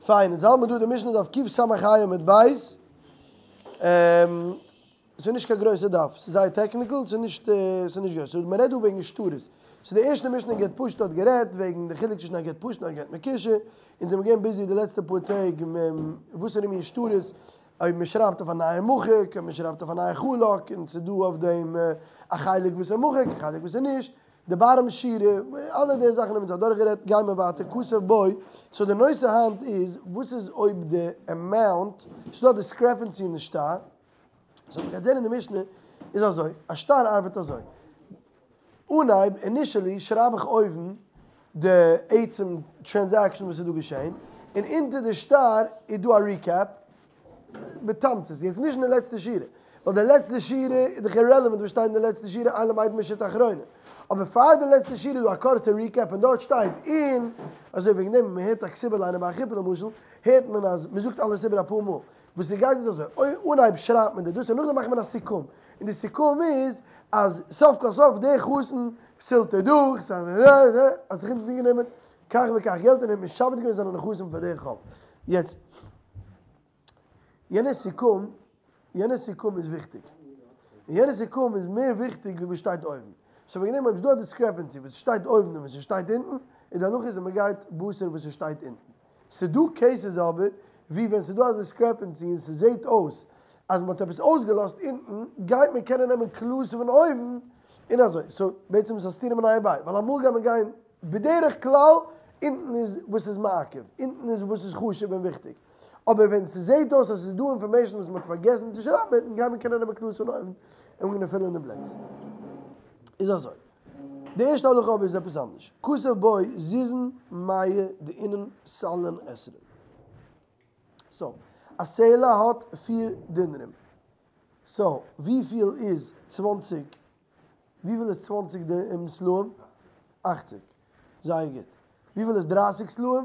פיין, אונז האלט מיר דא די משנה דף קס"ה עמוד ב', ס'איז נישט קיין גרויסע דף, ס'איז זייער טעקניקל, ס'איז נישט ס'איז נישט גרויס, סאו מ'רעדט דא וועגן שטרות, סאו די ערשטע משנה גט פשוט האט גערעדט וועגן די חילוק צווישן א גט פשוט און א גט מקושר, אונז זעמיר געווען ביזי די לעצטע פאר טעג וואסערע מין שטרות, אויב מ'שרייבט אויף א נייר מחוק, אויב מ'שרייבט אויף א נייר חלק, און ס'איז דא אויף דעם א חלק וואס איז מחוק, א חלק וואס איז נישט, די באטאם שורה, אלע די זאכן האבן אונז אדורכגערעדט, גייען מיר ווייטער, כתב בו, סאו די נושא היינט איז, וואס איז אויב די אמאונט, ס'איז דא א דיסקרעפענסי אין די שטר, סאו מ'גייט זען אין די משנה, איז אזוי, א שטר ארבעט אזוי, אנהייב, אינישעלי, שרייב איך אויבן די עצם טרענזעקשאן וואס איז דא געשען, און אונטער די שטר איז דא א ריקעפ, בתמצית, יעצט נישט אין די לעצטע שורה, ווייל די לעצטע שורה איז דאך אירעלעווענט וואס שטייט אין די לעצטע שורה אין למדין משיטה אחרונה, אבער פאר די לעצטע שורה איז דא א קורצע ריקעפ און דארט שטייט און אזוי וועגן דעם ווען מען הערט א כתובה ליינען ביי א חופה למשל, הערט מען אז מען זאגט אלעס איבער אפאר מאל, וואס ס'גייט איז אזוי, אנהייב שרייבט מען די דאס און נאכדעם מאכט מען א סיכום, און די סיכום איז אז סוף כל סוף דער חתן בתולתו דא, האט זיך אונטערגענומען כך וכך געלט און ער האט משעבד געווען זיינע נכסים פאר די חוב. יעצט, יענע סיכום, יענע סיכום איז וויכטיג. און יענע סיכום איז מער וויכטיג ווי וואס שטייט אויבן. סאו וועגן דעם אויב ס'איז דא א דיסקרעפענסי וואס שטייט אויבן און וואס ס'שטייט אונטן, איז די הלכה איז אז מ'גייט בתר וואס ס'שטייט אונטן. ס'דא קעיסעס אבער ווי ווען ס'דא א דיסקרעפענסי און ס'זעהט אויס אז מ'האט עפעס אויסגעלאזט אונטן, גייט מען קענען נעמען קלאס פון אויבן און אזוי. סאו בעצם איז א סתירה מיניה וביה, ווייל אמאל גייט מען גיין בדרך כלל אונטן איז וואס איז מעכב, אונטן איז וואס איז חשוב און וויכטיג. אבער ווען ס'זעהט אויס אז ס'איז דא אינפארמעישן וואס מ'האט פארגעסן צו שרייבן אונטן גייט מען קענען נעמען קלאס פון אויבן און מ'קען פילען די בלענקס. איז אזוי. די ערשטע הלכה אבער איז עפעס אנדערש. כתב בו זוזין מאה דאינון סלעין עשרין. סאו, א סלע האט פיר דינרים. סאו, וויפיל איז צוואנציג וויפיל איז צוואנציג סלעים? אכציג. זייער גוט. וויפיל איז דרייסיג סלעים?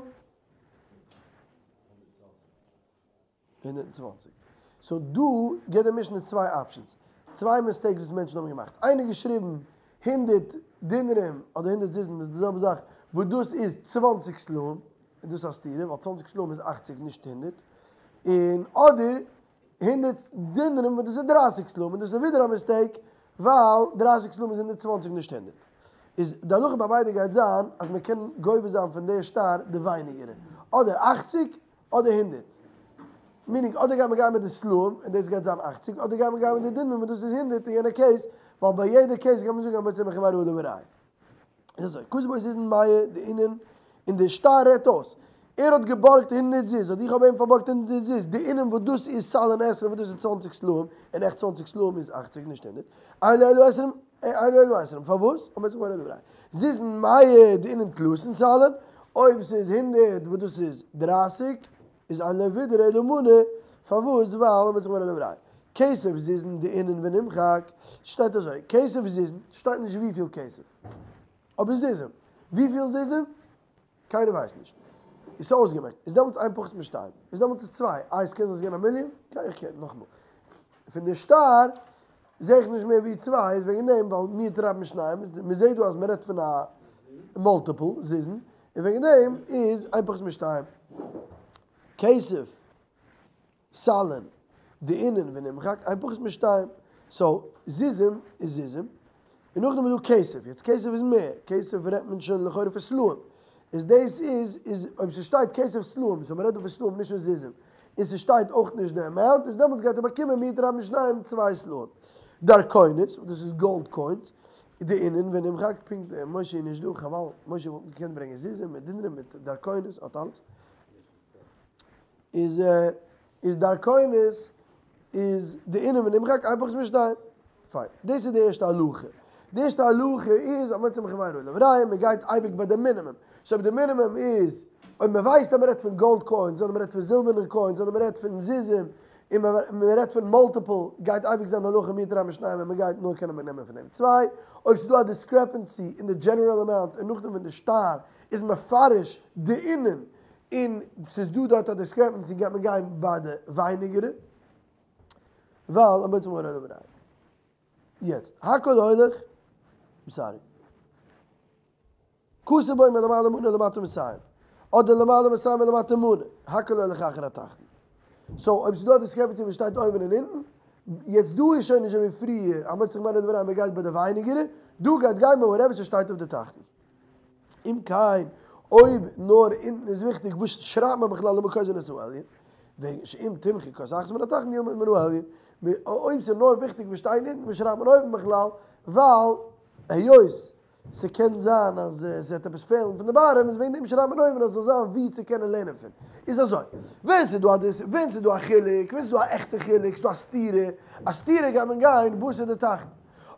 120. סאו דא גיבט די משנה צוויי אפשענס. צוויי מיסטעיקס וואס מענטשן האבן געמאכט. איינער האט געשריבן הונדערט דינרים אדער הונדערט זוזין וואס איז די זעלבע זאך, וואס דאס איז צוואנציג סלעים, און דאס איז א סתירה ווייל צוואנציג סלעים איז אכציג נישט הונדערט. און אדער הונדערט דינרים וואס דאס איז דרייסיג סלעים און דאס איז ווידער א מיסטעיק ווייל דרייסיג סלעים איז הונדערט צוואנציג נישט הונדערט. איז די הלכה ביי ביידע גייט זיין אז מען קען גובה זיין פון די שטר די ווייניגערע, אדער אכציג אדער הונדערט. מינינג אדער גייט מען גיין מיט די סלעים און דאס גייט זיין אכציג אדער גייט מען גיין מיט די דינרים און דאס איז הונדערט אין יענע קעיס ווייל ביי יעדע קעיס גייט מען זאגן המוציא מחבירו עליו הראיה. איז אזוי, כתב בו זוזין מאה דאינון און די שטר רעדט אויס, ער האט געבארגט הונדערט זוז אדער איך האב אים פארבארגט הונדערט זוז, דאינון וואס דאס איז סלעין עשרין וואס דאס איז צוואנציג סלעים, און עכט צוואנציג סלעים איז אכציג נישט הונדערט, אין לו אלא עשרים, אין לו אלא עשרים, פארוואס? המוציא מחבירו עליו הראיה. זוזין מאה דאינון תלתין סלעין, אויב ס'איז הונדערט וואס דאס איז דרייסיג, איז אין לו ווידער אלא מנה, פארוואס? ווייל המוציא מחבירו עליו הראיה. כסף זוזין דאינון ונמחק, שטייט אזוי, כסף זוזין, שטייט נישט וויפיל כסף, אבער זוזים, וויפיל זוזים? קיינער ווייסט נישט. איז אויסגעמעקט. איז דעמאלטס אין פחות משתיים. איז דעמאלטס איז צוויי. איי עס קען זיין ס'איז געווען א מיליאן? איך קען, נאכאמאל. פון די שטר זעה איך נישט מער ווי צוויי, איז וועגן דעם ווייל מיעוט רב משניים, מ'זעהט דא אז מ'רעדט פון א מולטיפל זוזין, און וועגן דעם איז אין פחות משתיים. כסף. סלעין, דאינון ונמחק, אין פחות משתיים. סאו, זוזים איז זוזים. און נאכדעם איז דא כסף. יעצט כסף איז מער. כסף רעדט מען שוין לכאורה פון סלעים. איז דאס איז, איז אויב ס'שטייט כסף סלעים, סאו מ'רעדט דא פון סלעים נישט פון זוזים. און ס'שטייט אויך נישט די אמאונט, איז דעמאלטס גייט ער באקומען מיעוט רב משניים צוויי סלעים. דרכונות, דאס איז גאלד קוינס, דאינון ונמחק, פונקט משה איז נישט דא, חבל, משה וואלט געקענט ברענגען זוזים מיט דינרים מיט דרכונות, האט אלעס. איז איז דרכונות איז דאינון ונמחק אין פחות משתיים. פיין. דאס איז די ערשטע הלכה. די ערשטע הלכה איז המוציא מחבירו עליו הראיה, מען גייט אייביג ביי די מינימום. סאו אויב די מינימום איז, אויב מען ווייסט אז מען רעדט פון גאלד קוינס, אדער מען רעדט פון זילבערנע קוינס, אדער מען רעדט פון זוזים, און מען רעדט פון מולטיפל, גייט אייביג זיין די הלכה מיעוט רב משניים און מען גייט נאר קענען נעמען פון דעם צוויי. אויב ס'איז דא א דיסקרעפענסי אין די דזשענערעל אמאונט און נאכדעם ווען די שטר איז מפרש דאינון און ס'איז דא דארט א דיסקרעפענסי גייט מען גיין ביי די ווייניגערע ווייל המוציא מחבירו עליו הראיה. יעצט הכל הולך, סארי. כתב בו מלמעלה מנה ולמטה מאתים. אדער למעלה מאתים ולמטה מנה, הכל הולך אחר התחתון. סאו אויב ס'דא א דיסקרעפענסי וואס שטייט אויבן און אונטן, יעצט דא איז שוין נישט אזוי ווי פריער, המוציא הימנו לדבריהם מ'גייט ביי די ווייניגערע, דא גייט גיין מעורבת שטייט אויף די תחתון. אם כן, אויב נאר אונטן איז וויכטיג, וואס שרייבט מען בכלל למה כותבין את העליון? וועגן שאם תמחק אות אחת מן התחתון ילמד מן העליון. אויב ס'איז נאר וויכטיג וואס שטייט אונטן, וואס שרייבט מען אויבן בכלל? ווייל היות ס'קען זיין אז ס'וועט עפעס פעלן פון די באטעם, איז וועגן דעם שרייבט מען אויבן אז ס'זאל זיין וואו צו קענען לערנען פון. איז אזוי, ווען ס'איז דא א דיס, ווען ס'איז דא א חילוק, ווען ס'איז דא א עכטע חילוק, ס'איז דא א סתירה, א סתירה גייט מען גיין בתר די תחתון.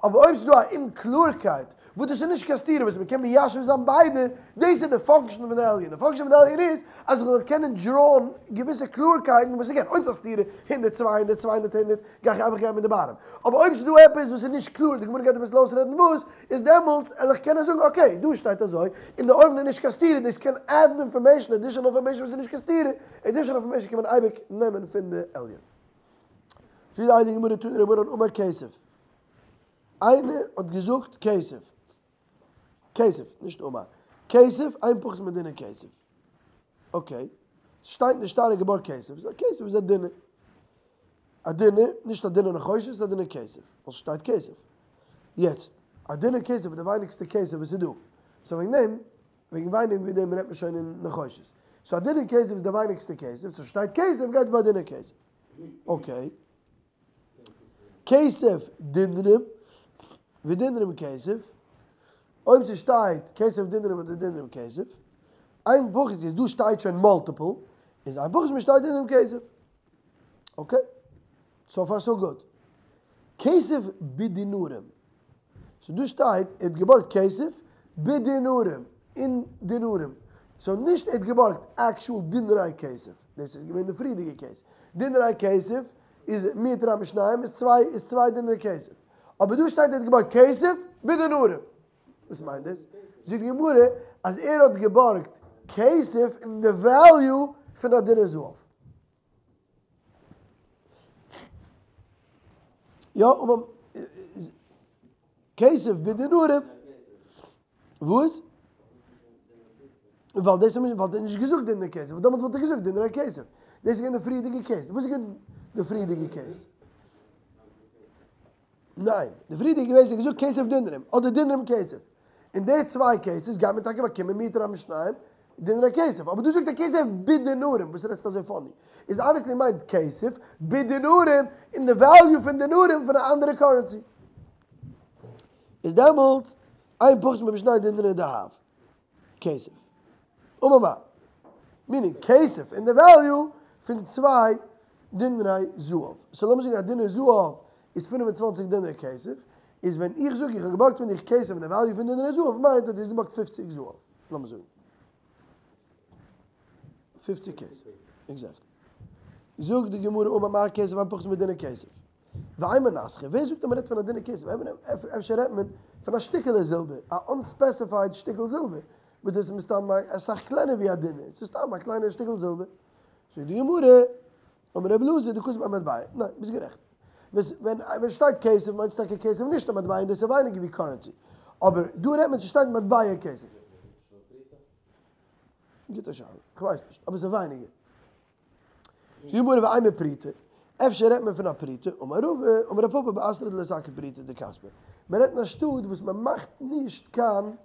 אבער אויב ס'איז דא א אומקלארקייט, וואס דאס איז נישט קיין סתירה וואס מ'קען מיישב זיין ביידע, דאס איז די פאנקשען פון די עליון, די פאנקשען פון די עליון איז אז איך זאל קענען דראען געוויסע קלארקייטן וואס אגעין, אויב ס'איז א סתירה הונדערט צוויי הונדערט צוויי הונדערט הונדערט, גיי איך אייביג גיין מיט די באטעם. אבער אויב ס'איז דא עפעס וואס איז נישט קלאר, די גמרא גייט אביסל אויסרעדן וואס, איז דעמאלטס על איך קענען זאגן אקעי, דא שטייט אזוי, און די אויבן איז נישט קיין סתירה, דאס קען עדן אינפארמעישן, עדישענעל אינפארמעישן וואס איז נישט קיין סתירה, עדישענעל אינפארמעישן קען מען אייביג נעמען פון די עליון. זאגט די הייליגע גמרא תנו רבנן אמר כסף, איינער האט געזאגט כסף, כסף, נישט אמר, כסף, אין פחות מדינר כסף, אקעי, ס'שטייט אין די שטר געבארגט כסף, סאו כסף איז א דינר, א דינר, נישט א דינר נחושת, א דינר כסף, ווייל ס'שטייט כסף. יעצט, א דינר כסף איז די ווייניגסטע כסף וואס איז דא, סאו וועגן דעם, וועגן ווייניגער ווי דעם רעדט מען שוין אין נחושת. סאו א דינר כסף איז די ווייניגסטע כסף, סאו שטייט כסף גייט ביי דינר כסף. אקעי. כסף דינרים ודינרים כסף, אויב ס'שטייט כסף דינרים אדער דינרים כסף, אין פחות איז דא שטייט שוין מאלטיפל, איז אין פחות משתי דינרים כסף. אקעי. סאו פאר סאו גוד. כסף בדינרים. סאו דא שטייט ער האט געבארגט כסף בדינרים, אין דינרים. סאו נישט ער האט געבארגט עקשועל דינרי כסף, דאס איז געווען די פריערדיגע קעיס. דינרי כסף איז מיעוט הרע משניים איז צוויי איז צוויי דינרי כסף. אבער דא שטייט ער האט געבארגט כסף בדינרים. וואס מיינט דאס? זאגט די גמרא אז ער האט געבארגט כסף אין די וועליו פון א דינר זהב. יא, אבער כסף בדינרים, וואס? ווייל דאס האט מען נישט געזאגט דינר כסף, דעמאלטס וואלט ער געזאגט דינרי כסף. דאס איז געווען די פריערדיגע קעיס. וואס איז געווען די פריערדיגע קעיס? ניין, די פריערדיגע קעיס האט געזאגט כסף דינרים, אדער דינרים כסף. אין די צוויי קעיסעס גייט מען טאקע באקומען מיעוט הרע משניים דינרי כסף, אבער דא זאגט ער כסף בדינרים, וואס רעדסטו אזוי פאני? איז אבוויעסלי מיינט כסף בדינרים אין די וועליו פון דינרים פון א אנדערע קארענסי. איז דעמאלטס אין פחות משני דינרי דהב כסף. אמר מר. מינינג כסף אין די וועליו פון צוויי דינרי זהב. סאו לאמיר זאגן א דינר זהב איז 25 דינרי כסף, איז ווען איך זאג איך האב געבארגט פון דיך כסף אין די וועליו פון דינרי זהב מיינט אז דו האסט געבארגט 50 זהב. לאמיר זאגן. 50 כסף. עקזעקטלי. זאגט די גמרא אמר מר כסף אין פחות מדינר כסף. ואימא נסכא, ווער זאגט אז מ'רעדט פון א דינר כסף? אפשר רעדט מען פון א שטיקעלע זילבער, א אנספעסיפייד שטיקל זילבער, וואס דאס איז מסתם אסאך קלענער ווי א דינר, ס'איז סתם א קליינע שטיקל זילבער. זאגט די גמרא, אמר רבי אלעזר דכתב במטבע, ניין, ביסט גערעכט. ווען שטייט כסף מיינט עס טאקע כסף נישט א מטבע און דאס איז ווייניגער ווי קארענסי. אבער דא רעדט מען ס'שטייט מטבע כסף. גוטע שאלה, כ'ווייס נישט, אבער ס'איז ווייניגער. זאגט די גמרא ואימא פרוטה, אפשר רעדט מען פון א פרוטה, אמר רבא, אמר רב פפא באתרא דלא סקי פרוטה דכספא, מען רעדט אין א שטאט וואס מען מאכט נישט קיין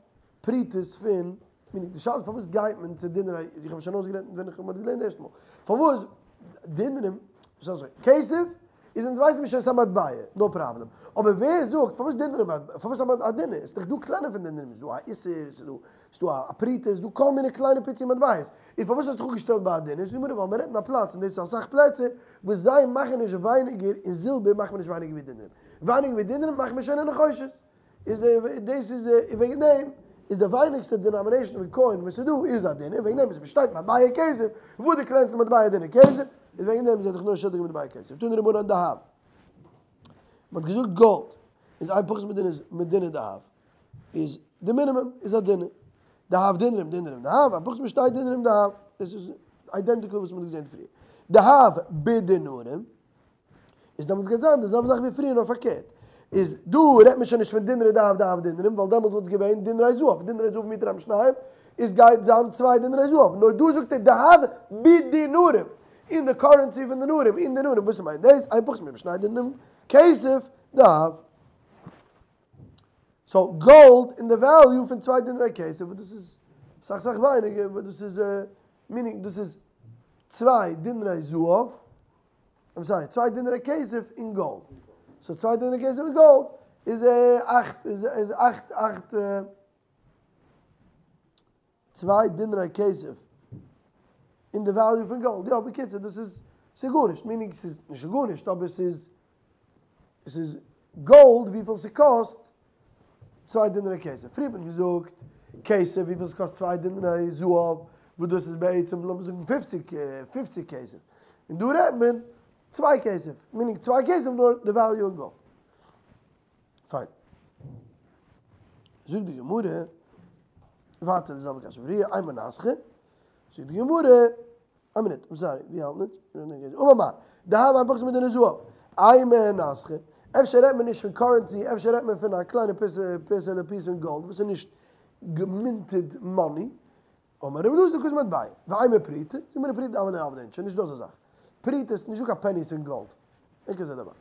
פרוטות פון, די שאלה איז פארוואס גייט מען צו דינרי, איך האב שוין אויסגערעדט ווען איך האב געלערנט די ערשטע מאל, פארוואס דינרים, ס'איז אזוי, כסף איז אונז ווייסן מיר שוין ס'איז א מטבע, נאו פראבלעם, אבער ווער זאגט פארוואס דינרים, פארוואס א דינר, ס'איז דאך דא קלענער פון דינרים, ס'איז דא א איסר, ס'איז דא ס'איז דא א פרוטה, ס'איז דא כל מיני קליינע פיצי מטבעות. איז פארוואס האסטו דיך אפגעשטעלט ביי א דינר? זאגט די גמרא ווייל מ'רעדט אין א פלאץ, און דאס איז אסאך פלעצער, וואס זיי מאכן נישט ווייניגער, אין זילבער מאכט מען נישט ווייניגער ווי דינרים. ווייניגער ווי דינרים מאכט מען שוין אין נחושת. איז דאס איז וועגן דעם איז די ווייניגסטע דענאמינעישאן פון קוין וואס איז דא איז א דינר, וועגן דעם איז מ'שטייט מטבע כסף, וואו די קלענסטע מטבע דינר כסף, איז וועגן דעם איז ער דאך נאר שולדיג מטבע כסף. תנו רבנן דהב. מ'האט געזאגט גאלד איז אין פחות מדינר דהב. איז די מינימום איז א דינר. דהב דינרים דינרים דהב, אין פחות משתי דינרים דהב. דאס איז איידענטיקל וואס מ'האט געזען פריער. דהב בדינרים איז דעמאלטס גייט זיין די זעלבע זאך ווי פריער נאר פארקערט. איז דא רעדט מען שוין נישט פון דינרי דהב דהב דינרים ווייל דעמאלטס וואלט עס געווען דינרי זהב, דינרי זהב מיעוט הרע משניים. איז גייט זיין צוויי דינרי זהב, נאר דא זאגט ער דהב בדינרים, אין די currency פון דינרים, אין דינרים, וואס מיינט דאס? אין פחות מבשני דינרים כסף דהב. So gold אין די value פון צוויי דינרי כסף, וואס דאס איז סאך סאך ווייניגער, וואס דאס איז meaning דאס איז צוויי דינרי זהב, I'm sorry, צוויי דינרי כסף אין gold. So צוויי דינרי כסף אין gold איז אכט, איז אכט, אכט, צוויי דינרי כסף אין די value פון gold. יא, בקיצור, דאס איז, ס'איז גארנישט, meaning ס'איז נישט גארנישט, אבער ס'איז, ס'איז gold וויפיל ס'קאסט צוויי דינרי כסף. פריער האט מען געזאגט כסף וויפיל ס'קאסט צוויי דינרי זהב, וואס דאס איז בעצם לאמיר זאגן פופציג, פופציג כסף. און דא רעדט מען צוויי כסף, meaning צוויי כסף נאר די value אין gold. פיין. זאגט די גמרא, ווייטער די זעלבע קשיא פריער, אימא נסכא, זאגט די גמרא, א מינוט, I'm sorry, ווי האלט מען? אמר מר, דהב אין פחות מדינר זהב, אימא נסכא, אפשר רעדט מען נישט פון currency, אפשר רעדט מען פון א קליינע פיסעלע piece פון gold וואס איז נישט געמינטעד money, אמר רבי אלעזר דכתב מטבע, ואימא פרוטה, זאגט מען פרוטה דהב לא עבדי אינשי, נישט דא אזא זאך, פרוטה איז נישטא קיין pennies פון gold, אין כזה דבר.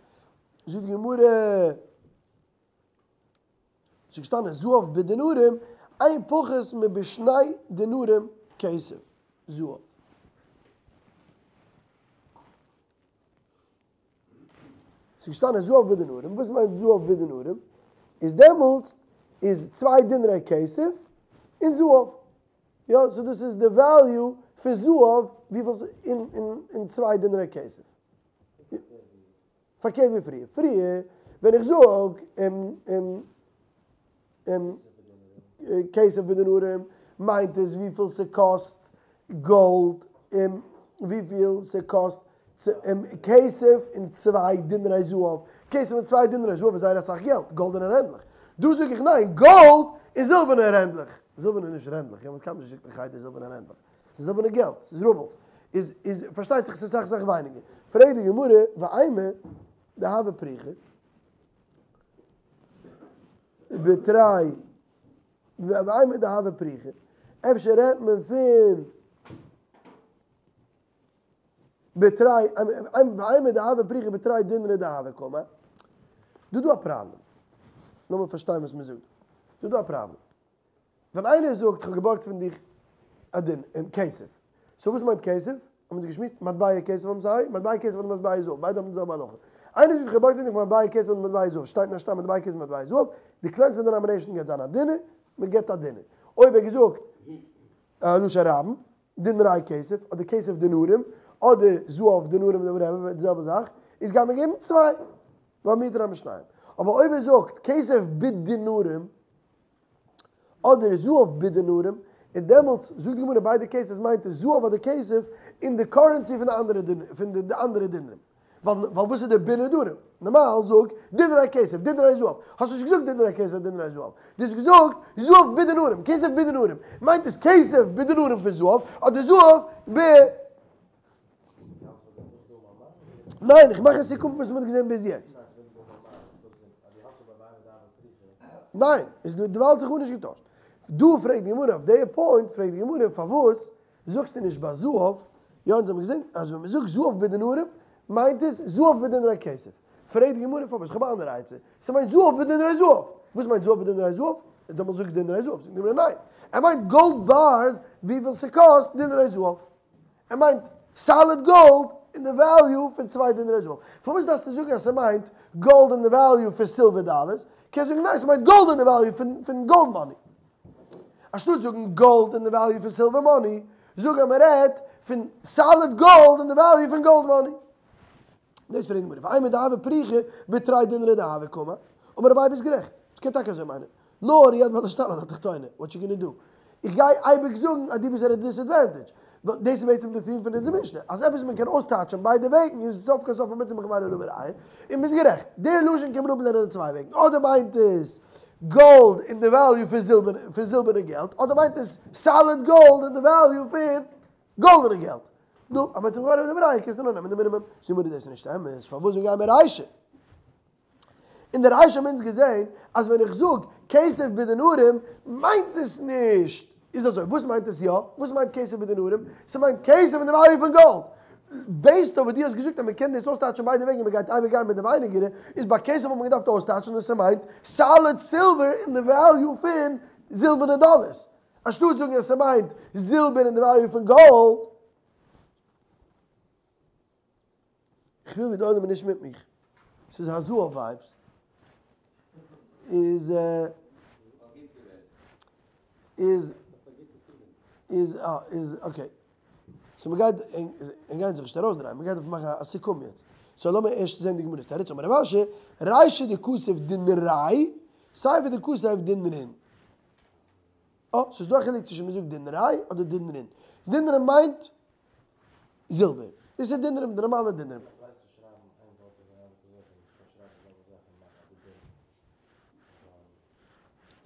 זאגט די גמרא, ס'איז געשטאנען זהב בדינרים, אין פחות מבשני דינרים כסף, זהב. ס'איז געשטאנען זהב בדינרים, וואס מיינט זהב בדינרים? איז דעמאלטס איז צוויי דינרי כסף אין זהב. יא, so דאס איז די value פון זהב וויפיל ס'איז אין צוויי דינרי כסף. פארקערט ווי פריער. פריער ווען איך זאג כסף בדינרים מיינט עס וויפיל ס'קאסט gold און וויפיל ס'קאסט כסף אין צוויי דינרי זהב. כסף אין צוויי דינרי זהב איז זייער אסאך געלט, גאלדענע רענדלעך. דא זאג איך ניין, gold אין זילבערנע רענדלעך. זילבערנע נישט רענדלעך, איך האב קיינמאל נישט געזאגט אין חדר זילבערנע רענדלעך. ס'איז זילבערנע געלט, ס'איז רובלס. איז איז פארשטייט זיך ס'איז אסאך אסאך ווייניגער. פרעגט די גמרא, ואימא דהוה פריכא בתרי ואימא דהוה פריכא, אפשר רעדט מען פון בתרי, ואימא דהוה פריכא בתרי דינרי דהבא קאמר. דא דא א פראבלעם. לאמיר פארשטיין וואס מ'זאגט דא. דא דא א פראבלעם. ווען איינער זאגט כ'האב געבארגט פון דיך א דין אין כסף, so וואס מיינט כסף? האבן אונז געשמועסט, מטבע כסף I'm sorry, מטבע כסף אדער מטבע זהב, ביידע האבן די זעלבע הלכה. איינער זאגט כ'האב געבארגט פון דיך מטבע כסף אדער מטבע זהב, שטייט אין א שטר מטבע כסף מטבע זהב, די קלענסטע denomination גייט זיין א דינר, מען געבט א דינר. אויב ער האט געזאגט לשון רבים, דינרי כסף, אדער כסף דינרים, אדער זהב דינרים אדער whatever, די זעלבע זאך, איז גייט מען געבן צוויי, ווייל מיעוט רבים שניים. אבער אויב ער זאגט כסף בדינרים, אדער זהב בדינרים, און דעמאלטס זאגט די גמרא ביידע cases מיינט עס זהב אדער כסף אין די currency פון די אנדערע פון די אנדערע דינרים. ווייל וואס איז די בדינרים? נארמאל זאג דינרי כסף, דינרי זהב. האסט נישט געזאגט דינרי כסף אדער דינרי זהב. דו האסט געזאגט זהב בדינרים, כסף בדינרים. מיינט עס כסף בדינרים פון זהב אדער זהב ב. ניין, איך מאך א סיכום פון וואס מ'האט געזען ביז יעצט. ניין, איז דערווייל האט זיך גארנישט געטוישט. דא פרעגט די גמרא, אויף די point פרעגט די גמרא פארוואס זאגסטו נישט ביי זהב, יא אונז האבן געזען אז ווען מ'זאגט זהב בדינרים מיינט עס זהב בדינרי כסף. פרעגט די גמרא פארוואס, איך האב א אנדערע עצה, ס'מיינט זהב בדינרי זהב. וואס מיינט זהב בדינרי זהב? דעמאלטס זאג דינרי זהב. זאגט די גמרא ניין, ער מיינט gold bars וויפיל ס'קאסט דינרי זהב. ער מיינט solid gold אין די value פון צוויי דינרי זהב. פארוואס דארפסטו זאגן אז ס'מיינט gold אין די value פון silver dollars? קענסט זאגן ניין ס'מיינט gold אין די value פון gold money. אנשטאט זאגן gold אין די value פון silver money, זאג אז מ'רעדט פון solid gold אין די value פון gold money. דאס פרעגט די גמרא, ואימא דהוה פריכא בתרי דינרי דהבא קאמר, אמר אביי ביסט גערעכט, ס'קען טאקע אזוי מיינען, נאר יד בעל השטר על התחתונה, what you gonna do? איך גיי אייביג זאגן אז דו ביסט at a disadvantage, ווייל דאס איז בעצם די theme פון אונזער משנה, אז עפעס מען קען אויסטייטשען ביידע וועגן איז סוף כל סוף א מצוה מחבירו עליו הראיה, און ביסט גערעכט, די לשון קען מען אפלערנען אין צוויי וועגן, אדער מיינט עס gold אין די value פון זילבערנע געלט, אדער מיינט עס solid gold אין די value פון גאלדענע געלט. נו, אז מ'האט זיך געווארעמט די בריי, קענסטו נאר נעמען די מינימום. זאג מיר דאס איז נישט אמת, פארוואס זאג גיי מיר רישא? אין די רישא האבן אונז געזען אז ווען איך זאג כסף בדינרים מיינט עס נישט איז אזוי, וואס מיינט עס יא? וואס מיינט כסף בדינרים? ס'מיינט כסף אין די value פון גאלד. Based אויף וואס דו האסט געזאגט אז מ'קען דאס אויסטייטשן ביידע וועגן און מ'גייט אייביג גיין מיט די ווייניגערע, איז ביי כסף וואלט מען געדארפט אויסטייטשן אז ס'מיינט solid silver אין די value פון זילבערנע דאלערס. אנשטאט זאגן אז ס'מיינט זילבער אין די value פון גאלד. כ'וויל ווי די עולם איז נישט מיט מיך. ס'איז הזאה vibes. איז איז איז אה איז okay. So מ'גייט און גייען זיך נישט ארויסדרייען, מ'גייט דארפן מאכן א סיכום יעצט. So לאמיר ערשט זען די גמרא'ס תירוץ. אמר רב אשי, רישא דכתב דינרי, סיפא דכתב דינרין. אה, ס'איז דא א חילוק צווישן מ'זאגט דינרי אדער דינרין. דינרין מיינט זילבער. דאס איז דינרים, די נארמאלע דינרים.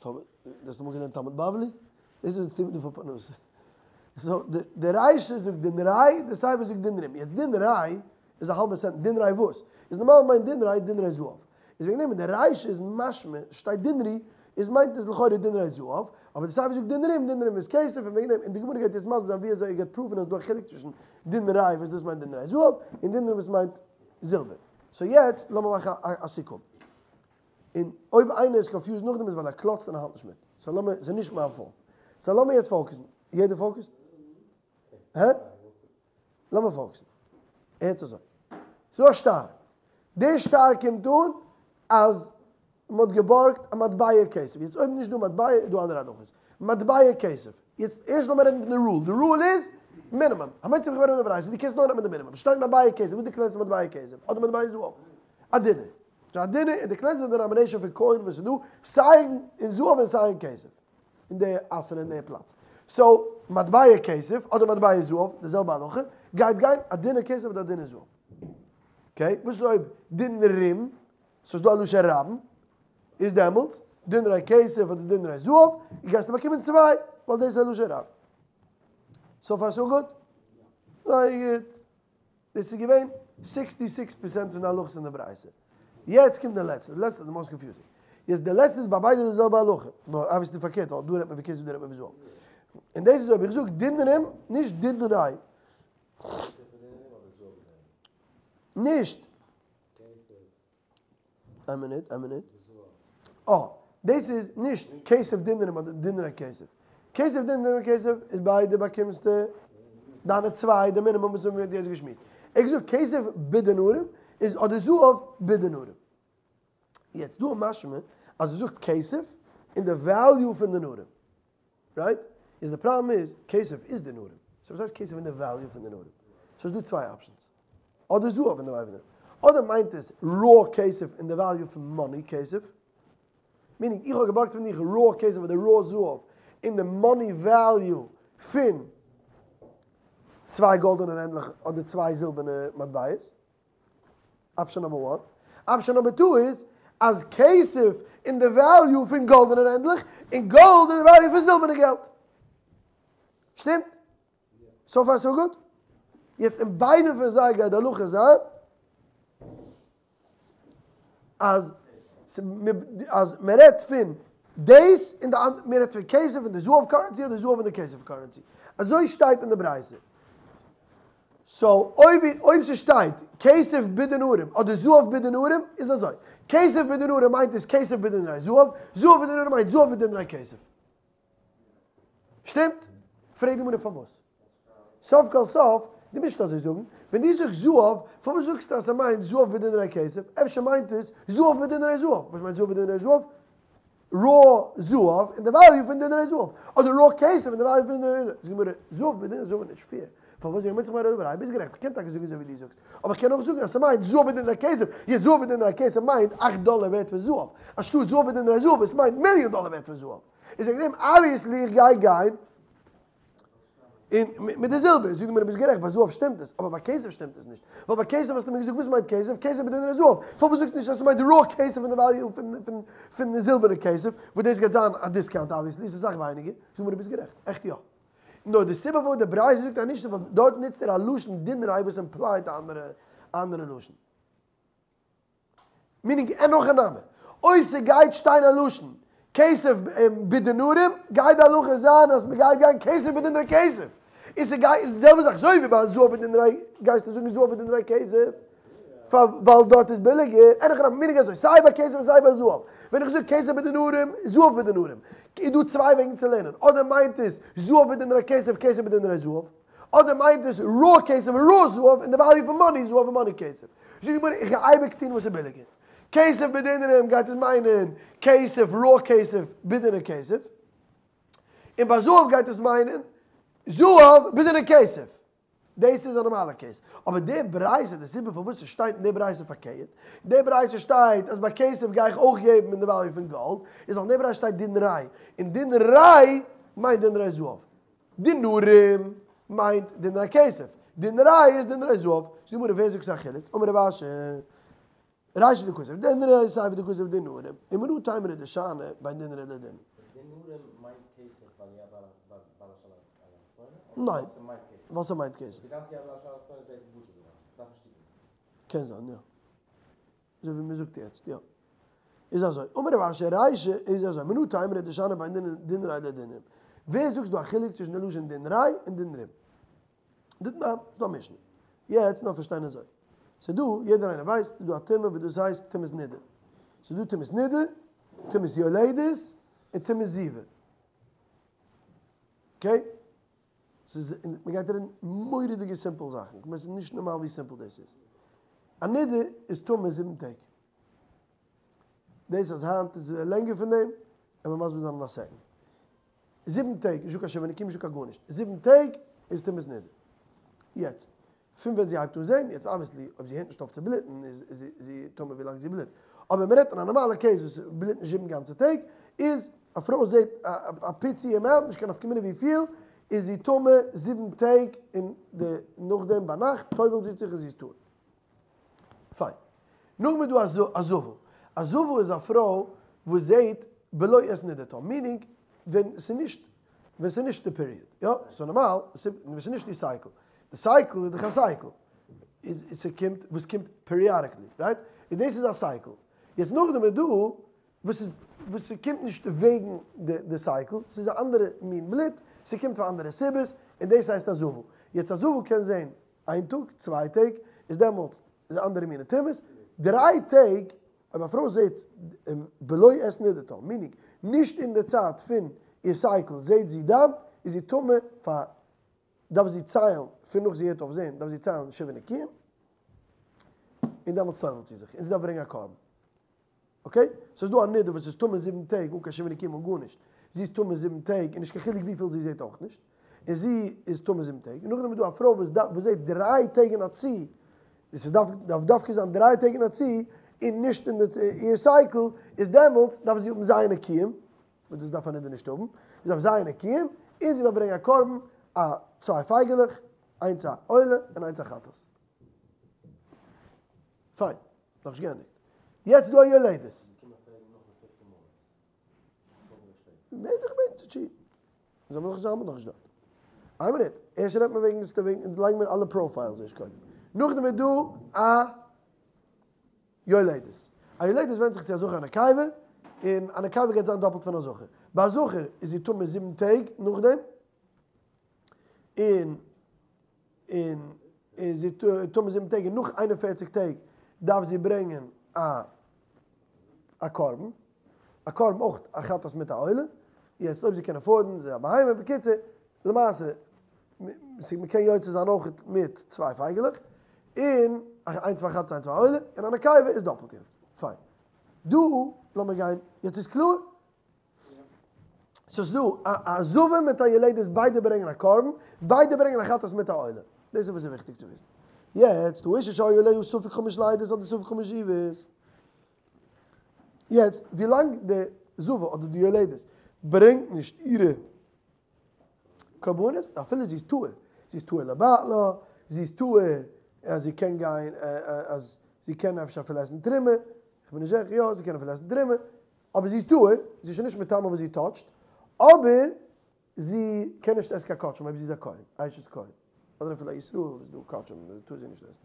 דו האסט אמאל געלערנט תלמוד בבלי? דאס איז וואס טוט מען דא פאר פרנסה. So די רישא זאגט דינרי, די סיפא זאגט דינרים. יעצט דינרי איז א האלבע סענט, דינרי וואס? איז נארמאל מיינט דינרי דינרי זהב. איז וועגן דעם אין די רישא איז משמע שטייט דינרי איז מיינט עס לכאורה דינרי זהב, אבער די סיפא זאגט דינרים, דינרים איז כסף, און וועגן דעם, און די גמרא גייט יעצט מסביר זיין ווי אזוי ער גייט prove ן אז ס'דא א חילוק צווישן דינרי וואס דאס מיינט דינרי זהב, און דינרים וואס מיינט זילבער. So יעצט לאמיר מאכן א סיכום. און אויב איינער איז confused נאכדעם איז ווייל ער קלאצט און ער האלט נישט מיט. So לאמיר, ס'איז נישט מיין fault. So לאמיר יעצט focus ן. יעדער focus ט? הע? לאמיר focus ן. הערט אזוי. ס'איז דא א שטר. די שטר קומט אן אז מ'האט געבארגט א מטבע כסף. יעצט אויב נישט דא מטבע איז דא אנדערע הלכות. מטבע כסף. יעצט ערשט לאמיר רעדן פון די rule. די rule איז מינימום. המוציא מחבירו עליו הראיה. דו קענסט נאר נעמען די מינימום. ס'שטייט מטבע כסף. וואס איז די קלענסטע מטבע כסף? אדער מטבע זהב? א דינר. א דינר איז די קלענסטע denomination פון coin וואס איז דא סיי אין זהב און סיי אין כסף. אין די עשרה אין די פלאץ. So, מטבע כסף אדער מטבע זהב, די זעלבע הלכה, גייט גיין א דינר כסף אדער א דינר זהב. Okay, וואס איז אויב דינרים, ס'איז דא א לשון רבים, איז דעמאלטס דינרי כסף אדער דינרי זהב, גייסטו באקומען צוויי, ווייל דאס איז א לשון רבים. So far so good? זייער גוט. דאס איז געווען 66 percent פון די הלכות אין די ברייתא. יעצט קומט די לעצטע, די לעצטע איז די most confusing. יעצט די לעצטע איז ביי ביידע די זעלבע הלכה, נאר obviously פארקערט ווייל דא רעדט מען פון כסף דא רעדט מען פון זהב. און דאס איז אויב איך זאג דינרים, נישט דינרי. נישט. איין מינוט, איין מינוט. אה, דאס איז נישט כסף דינרים אדער דינרי כסף. כסף דינרים כסף איז ביידע באקומסטו דיינע צוויי, די מינימום וואס מ'האט יעצט געשמועסט. ער האט געזאגט כסף בדינרים איז אדער זהב בדינרים. יעצט דא משמע אז ער זאגט כסף אין די value פון דינרים. Right? איז די פראבלעם איז, כסף איז דינרים. So וואס הייסט כסף אין די value פון דינרים? So ס'איז דא צוויי options. אדער זהב אין די value פון דינרים. אדער מיינט עס raw כסף אין די value פון money כסף. Meaning איך האב געבארגט פון דיך raw כסף אדער raw זהב אין די money value פון צוויי גאלדענע רענדלעך אדער צוויי זילבערנע מטבעות. Option number one. Option number two איז אז כסף אין די value פון גאלדענע רענדלעך און גאלד אין די value פון זילבערנע געלט. שטימט? So far so good? יעצט אין ביידע פון זיי גייט די הלכה זיין אז אז מען רעדט פון דאס און די אנדערע, מען רעדט פון כסף אין די זהב currency אדער זהב אין די כסף currency. אזוי שטייט אין די ברייתא. So אויב אויב ס'שטייט כסף בדינרים אדער זהב בדינרים איז אזוי, כסף בדינרים מיינט עס כסף בדינרי זהב, זהב בדינרים מיינט זהב בדינרי כסף. שטימט? פרעגט די גמרא פארוואס? סוף כל סוף, דו מוזט נישט אזוי זאגן, ווען דו זאגסט זהב, פארוואס זאגסטו אז ס'מיינט זהב בדינרי כסף? אפשר מיינט עס זהב בדינרי זהב? וואס מיינט זהב בדינרי זהב? Raw זהב אין די value פון דינרי זהב, אדער raw כסף אין די value פון דינרי זהב. זאגט די גמרא, זהב בדינרי זהב איז נישט fair. פארוואס? איך מיין זיך מיר ביסט גערעכט, איך קען טאקע זאגן אזוי ווי דו זאגסט, אבער איך קען אויך זאגן אז ס'מיינט זהב בדינרי כסף, יעצט זהב בדינרי כסף מיינט 8 דאלער ווערט פון זהב, אנשטאט זהב בדינרי זהב וואס מיינט מיליאן דאלער ווערט פון זהב. איז וועגן דעם obviously איך גיי גיין און מיט די זילבער, זאגט די גמרא ביסט גערעכט, ביי זהב שטימט עס, אבער ביי כסף שטימט עס נישט, ווייל ביי כסף האסטו מיר געזאגט וואס מיינט כסף, כסף בדינרי זהב, פארוואס זאגסטו נישט אז ס'מיינט raw כסף אין די value פון פון זילבערנע כסף, וואס דאס גייט זיין א discount obviously, ס'איז אסאך ווייניגער, זאגט די גמרא ביסט גערעכט, עכט יא. נאר די סיבה פארוואס די ברייתא זאגט אז נישט איז ווייל דארט נוצט ער א לשון דינרי וואס imply ט א אנדערע לשון. Meaning אין הכי נמי. אויב ס'גייט שטיין א לשון. כסף בדינרים, גייט די הלכה זיין אז מ'גייט גיין כסף בדינרי כסף. און ס'גייט איז די זעלבע זאך אזוי ווי ביי זהב בדינרי גייסטו זאגן זהב בדינרי כסף ווייל דארט איז ביליגער, אין הכי נמי מיינט אזוי סיי ביי כסף און סיי ביי זהב, ווען איך זאג כסף בדינרים זהב בדינרים איז דא צוויי וועגן צו לערנען, אדער מיינט עס זהב בדינרי כסף כסף בדינרי זהב, אדער מיינט עס raw כסף raw זהב און די value פון money זהב און money כסף. זאגט די גמרא איך גיי אייביג טון וואס איז ביליגער. כסף בדינרים גייט עס מיינען כסף raw כסף בדינר כסף, און ביי זהב גייט עס מיינען זהב בדינר כסף. דאס איז א נארמאלע case. אבער די ברייתא, די סיבה פארוואס עס שטייט אין די ברייתא פארקערט, די ברייתא שטייט אז ביי כסף גיי איך אויך געבן אין די value פון גאלד, איז ווייל אין די ברייתא שטייט דינרי, און דינרי מיינט דינרי זהב. דינרים מיינט דינרי כסף. דינרי איז דינרי זהב. זאגט די גמרא ווער זאגט ס'איז א חילוק? אמר רב אשי. רישא דכתב דינרי סיפא דכתב דינרים ומנא תימרא דשני בין דינרי לדינרים. דינרים מיינט כסף ווייל יד בעל השל על התחתונה? ניין. אדער ס'מיינט כסף? ווייל ס'מיינט כסף. די גאנצע יד בעל השל על התחתונה איז בעצם בטל געווארן. דארף נישט צוקומען צו. קען זיין יא. אזוי ווי מ'זאגט יעצט יא. איז אזוי, אמר רב אשי רישא איז אזוי, מנא תימרא דשני בין דינרי לדינרים. ווער זאגט ס'דא א חילוק צווישן די לשון דינרי און דינרים? דתנן, ס'דא א משנה. יעצט נאר פארשטיין אזוי. ס'דא, יעדער איינער ווייסט, ס'דא א טומאה וואס דאס הייסט טומאת נידה. ס'דא טומאת נידה, טומאת יולדת, און טומאת זיבה. okay? ס'איז, מ'גייט רעדן מורא'דיגע simple זאכן. כ'מיין ס'איז נישט נארמאל ווי simple דאס איז. א נידה איז טמא זיבן טעג. דאס אז היינט איז לענגער פון דעם, וועט מען מסביר זיין אין א second. זיבן טעג, נישטא קיין שבעה נקיים, נישטא קיין גארנישט. זיבן טעג איז טומאת נידה. יעצט, פון ווען זי הייבט אן זען, יעצט obviously אויב זי הערט נישט אויף צו בלוטן איז זי טמא ווי לאנג זי בלוט. אבער מען רעדט אין א נארמאלע case וואס בלוט נישט זיבן גאנצע טעג, איז א פרוי זעט א פיצי amount, נישט קיין נפקא מינה וויפיל, איז זי טמא זיבן טעג און די נאכדעם ביינאכט טובל'ט זי זיך און זי איז טהור. פיין. נאכדעם איז דא א זבה. א זבה איז א פרוי וואס זעהט בלא עת נדתה, meaning ווען ס'איז נישט ווען ס'איז נישט די period, יא? ס'איז נארמאל, ווען ס'איז נישט די cycle. די cycle איז דאך א cycle. איז ס'קומט וואס קומט periodically, right? און דאס איז א cycle. יעצט נאכדעם איז דא וואס איז וואס ס'קומט נישט וועגן די cycle, ס'איז א אנדערע מין בלוט, ס'קומט פאר אנדערע סיבות, און דאס הייסט א זבה. יעצט א זבה קען זעהן איין טאג, צוויי טעג, איז דעמאלטס איז אנדערע מיני טומאות, דריי טעג, אויב א פרוי זעט בלא עת נדתה, meaning נישט אין די צייט פון איר cycle זעט זי דם, איז זי טמא פאר, דארף זי ציילן, פון נאך זי הערט אויף זען, דארף זי ציילן שבעה נקיים, און דעמאלטס טובל'ט זי זיך, און זי דארף ברענגען א קרבן. okay? ס'איז דא א נידה וואס איז טמא זיבן טעג אן קיין שבעה נקיים אן גארנישט, זי איז טמא זיבן טעג און נישט קיין חילוק וויפיל זי זעט אויך נישט, און זי איז טמא זיבן טעג, און נאכדעם איז דא א פרוי וואס וואס זעט דריי טעג אין א צי, און ס'דארף דארף דווקא זיין דריי טעג אין א צי, און נישט אין די איר cycle, איז דעמאלטס דארף זי האבן ז' נקיים, וואס דאס דארף א נידה נישט האבן, זי דארף ז' נקיים, און זי דארף ברענגען א קרבן, א צוויי פייגעלעך, איינס א עולה און איינס א חטאת. פיין. נאכנישט געענדיגט. יעצט דא א יולדת. מער דיך בעטן צו טשיעטן. זאל מען נאך זיין נאכנישט דארט. איין מינוט. ערשט רעדט מען וועגן וועגן לייגן מיר אלע profiles ערשט קודם. נאכדעם איז דא א יולדת. א יולדת ווענדט זיך צו א זכר א נקבה, און א נקבה גייט זיין דאפלט פון א זכר. ביי א זכר איז זי טמא זיבן טעג נאכדעם, און און און זי טמא זיבן טעג און נאך 41 טעג דארף זי ברענגען א א קרבן, א קרבן אויך א חטאת מיט א עולה, יעצט אויב זי קען afford ן, זי א בהמה, בקיצור, למעשה, מ'קען יוצא זיין אויך מיט צוויי פייגעלעך, און איינס פאר חטאת איינס פאר עולה, און א נקבה איז דאפלט יעצט, פיין. דא לאמיר גיין, יעצט איז קלאר? סאיז דא א זבה מיט א יולדת ביידע ברענגען א קרבן, ביידע ברענגען א חטאת מיט א עולה. דאס איז וואס איז וויכטיג צו וויסן. יעצט, האשה שהיו עליה ספק חמש לידות אדער ספק חמש זיבות. יעצט, ווילאנג די זבה אדער די יולדת ברענגט נישט אירע קרבנות, אפילו זי איז טהור, זי איז טהור לבעלה, זי איז טהור אז זי קען גיין, אז זי קען אפשר אפילו עסן תרומה, איך בין נישט זיכער, יא, זי קען אפילו עסן תרומה, אבער זי איז טהור, זי איז שוין נישט מטמא וואס זי touch ט, אבער זי קען נישט עסן קיין קדשים אויב זי איז א כהן, אשת כהן, אדער אפילו א ישראל איז דא קדשים, טאר זי נישט עסן.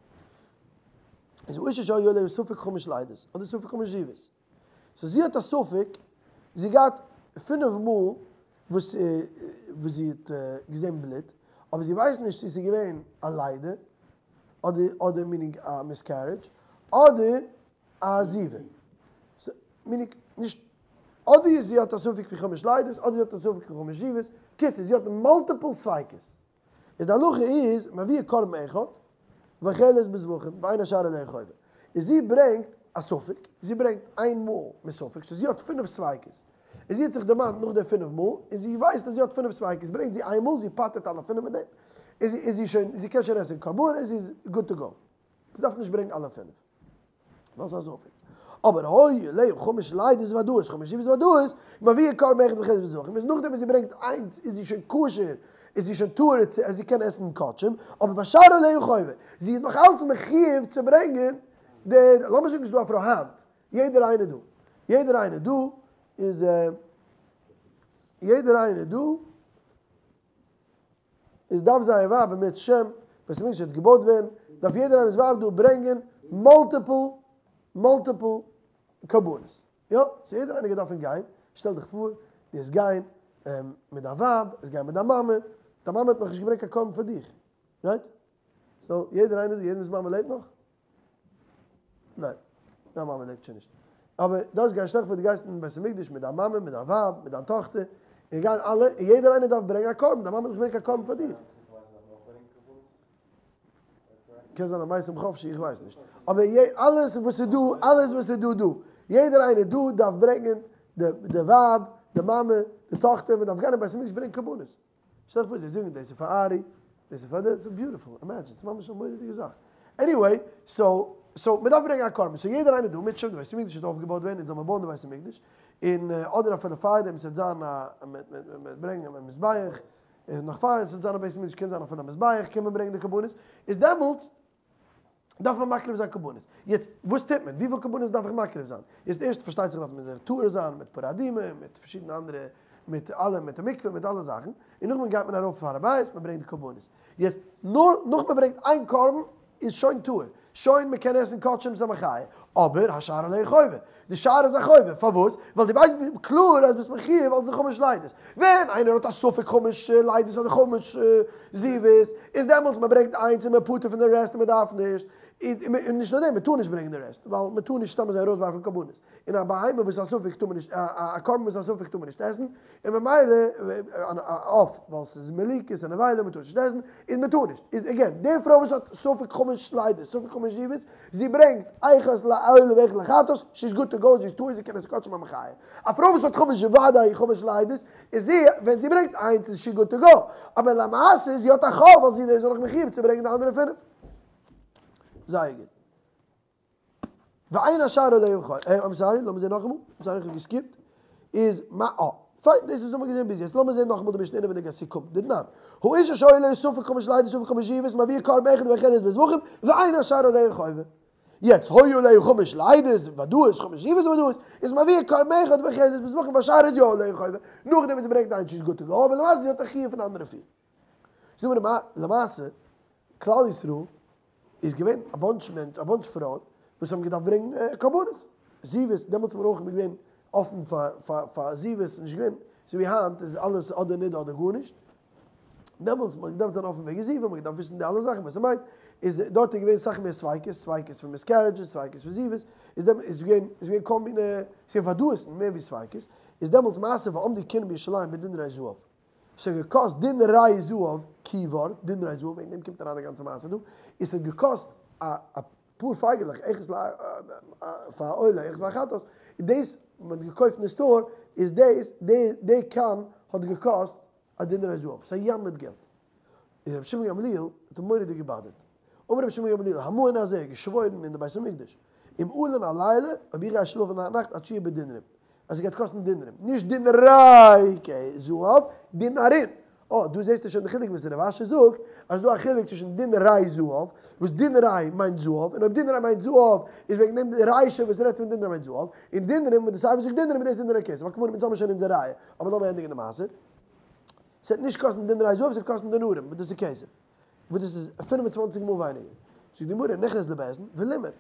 איז האשה שהיו עליה ספק חמש לידות, אדער ספק חמש זיבות. so זי האט א ספק. זי האט געהאט פינף מאל וואס וואס זי האט געזען בלוט, אבער זי ווייסט נישט צו ס'איז געווען א לידה, אדער אדער מינינג א מיסקערידזש, אדער א זיבה. מינינג נישט אדער זי האט א ספק פון חמש לידות, אדער זי האט א ספק פון חמש זיבות, קיצור זי האט multiple ספיקות. איז די הלכה איז מביאה קרבן אחד ואוכלת בזבחים ואין השאר עליה חובה. איז זי ברענגט א ספק, זי ברענגט איין מאל מספק, so זי האט פינף ספיקות. און זי האט זיך דערמאנט נאך די פינף מאל, און זי ווייסט אז זי האט פינף ספיקות, ברענגט זי איין מאל, זי פטר'ט אלע פינף מיט דעם, און זי איז זי שוין, זי קען שוין עסן קרבנות, זי איז good to go. זי דארף נישט ברענגן אלע פינף. ווייל ס'איז א ספק. אבער היו עליה חמש לידות ודאות, חמש זיבות ודאות, מביאה קרבן אחד ואוכלת בזבחים, איז נאכדעם וואס זי ברענגט איינס איז זי שוין כשר, איז זי שוין טהור צו אז זי קען עסן קדשים, אבער והשאר עליה חובה, זי איז נאך אלץ מחיוב צו ברענגען די, לאמיר זאגן ס'איז דא א פרוי היינט, יעדער איינער דא, יעדער איינער דא איז, יעדער איינער דא איז דארף זייער ווייב אם ירצה השם, בית המקדש וועט געבויט ווערן, דארף יעדער איינער'ס ווייב דא ברענגען multiple multiple קרבנות. יא, so יעדער איינער גייט דארפן גיין, שטעל דיך פאר, דו וועסט גיין מיט דיין ווייב, וועסט גיין מיט דיין מאמע, דיין מאמע האט נאכנישט געברענגט קיין קרבן פאר דיך, right? So יעדער איינער דא, יעדעמ'ס מאמע לעבט נאך? ניין, דיין מאמע לעבט שוין נישט. אבער דאס גייט שטעל דיך פאר דו גייסט אין בית המקדש מיט דיין מאמע, מיט דיין ווייב, מיט דיין טאכטער, און גייען אלע, און יעדער איינער דארף ברענגען א קרבן, דיין מאמע האט נישט געברענגט קיין קרבן פאר דיר. קען זיין א מתים חופשי, איך ווייס נישט. אבער אלעס וואס איז דא, אלעס וואס איז דא דא, יעדער איינער דא דארף ברענגען די ווייב, די מאמע, די טאכטער, מען דארף גיין אין בית המקדש ברענגען קרבנות. שטעל דיך פאר זיי זאגן דאס איז פאר ארי, דאס איז פאר דער, ס'איז beautiful, imagine, ס'איז ממש א מורא'דיגע זאך. Anyway, so, so מ'דארף ברענגען א קרבן, so יעדער איינער דא, אם ירצה השם די בית המקדש וועט אויפגעבויט ווערן, אונז זאל מען בויען די בית המקדש, און אדער אפילו פאר דעם ס'וועט זיין א, מ'וועט ברענגען א מזבח, און נאך פאר עס וועט זיין א בית המקדש קען זיין אפילו א מזבח קען מען ברענגען די קרבנות, איז דעמאלטס דארף מען מקריב זיין קרבנות. יעצט, וואס טוט מען? וויפיל קרבנות דארף איך מקריב זיין? יעצט ערשט פארשטייט זיך דארף מען זיך טהור זיין מיט פרה אדומה, מיט פארשידענע אנדערע, מיט אלע, מיט די מקווה, מיט אלע זאכן, און נאכדעם גייט מען ארויף אויף הר הבית, מען ברענגט די קרבנות. יעצט, נאר נאך מען ברענגט איין קרבן איז שוין טהור, שוין מען קען עסן קדשים ס'איז א מחיה, אבער השאר עליה חובה, די שאר איז א חובה, פארוואס? ווייל דו ווייסט קלאר אז ביסט מחיוב אלס די חמש לידות. ווען איינער האט א ספק חמש לידות אדער חמש זיבות, איז דעמאלטס מען ברענגט איינס און מען פטור פון די rest און מען דארף נישט, און נישט נאר דעם, מען טאר נישט ברענגען די rest, ווייל מען טאר נישט סתם אזוי ארויסווארפן קרבנות. און א בהמה וואס איז א ספק טאר מען נישט, א קרבן וואס איז א ספק טאר מען נישט עסן, און ממילא א עוף, ווייל ס'איז מליקה, ס'איז א נבילה, מען טאר נישט עסן, און מען טאר נישט. איז again, די פרוי וואס האט ספק חמש לידות, ספק חמש זיבות, זי ברענגט אחת לעולה ואחת לחטאת, she is good to go, זי איז טהור, זי קען עסן קדשים א מחיה. א פרוי וואס האט חמש ודאי חמש לידות, איז זי, ווען זי ברענגט איינס איז she good to go, אבער למעשה זי האט א חוב ווייל זי איז נאך מחיוב צו ברענגען די אנדערע פינף. זייער גוט. ואין השאר עליה חובה, I'm sorry, לאמיר זעהן נאכאמאל, I'm sorry איך האב געסקיפט, איז מה א, פיין, דאס איז וואס האמיר געזעהן ביז יעצט, לאמיר זעהן נאכאמאל די משנה אינעווייניג אז ס'קומט, דתנן, האשה שהיו עליה ספק חמש לידות ספק חמש זיבות מביאה קרבן אחד ואוכלת בזבחים, ואין השאר עליה חובה. יעצט, היו עליה חמש לידות ודאות, חמש זיבות ודאות, איז מביאה קרבן אחד ואוכלת בזבחים והשאר איז יא עליה חובה, נאכדעם וואס זי ברענגט איינס she's good to go, אבער למעשה זי האט א חיוב פון די אנדערע פיר. זאג מיר למעשה, כלל ישראל איז געווען א bunch מענטש, א bunch פרויען, וואס האבן געדארפט ברענגען קרבנות, זיבות, דעמאלטס איז מען אויך געווען אפן פאר פאר זיבות, נישט געווען אזוי ווי היינט איז אלעס אדער נידה אדער גארנישט, דעמאלטס האט מען געדארפט זיין אפן וועגן זיבה, מען האט געדארפט וויסן די אלע זאכן וואס ס'מיינט, איז דארט איז געווען סאך מער ספיקות, ספיקות פון miscarriages, ספיקות פון זיבות, איז דעמאלטס איז געווען איז געווען כל מיני, ס'איז געווען וודאות'ן מער ווי ספיקות, איז דעמאלטס מעשה ועמדו קינים בירושלים בדינרי זהב. ס'האט געקאסט דינרי זהב, keyword, דינרי זהב, וועגן דעם קומט אריין די גאנצע מעשה דא, און ס'האט געקאסט א אפאר פייגעלעך, אחת ל פאר א עולה, אחת פאר א חטאת, און דאס מען האט געקויפט אין די store, איז דאס, די די קאן האט געקאסט א דינרי זהב, ס'איז א ים מיט געלט. און רבי שמעון גמליאל האט אים מורא'דיג געבאדערט. אמר רבי שמעון גמליאל, המעון הזה, געשוואוירן אין די בית המקדש, אם אלין הלילה, אויב איך גיי שלאפן היינט נאכט עד שיהיה בדינרים, אז ס'גייט קאסטן דינרים, נישט דינרי זהב, דינרין. אה, דא זעסטו שוין די חילוק וואס רב אשי זאגט, אז ס'דא א חילוק צווישן דינרי זהב, וואס דינרי מיינט זהב, און אויב דינרי מיינט זהב, איז וועגן דעם די רישא וואס רעדט פון דינרי מיינט זהב, און דינרים וואס די סיפא זאגט דינרים איז דאס דינרי כסף. על כל פנים, אונז האבן שוין אונזער ראיה, אבער לאמיר ענדיגן די מעשה. ס'וועט נישט קאסטן דינרי זהב, ס'וועט קאסטן דינרים, וואס דאס איז כסף, וואס דאס איז 25 מאל ווייניגער. זאגט די גמרא, נכנס לבית דין ולימד.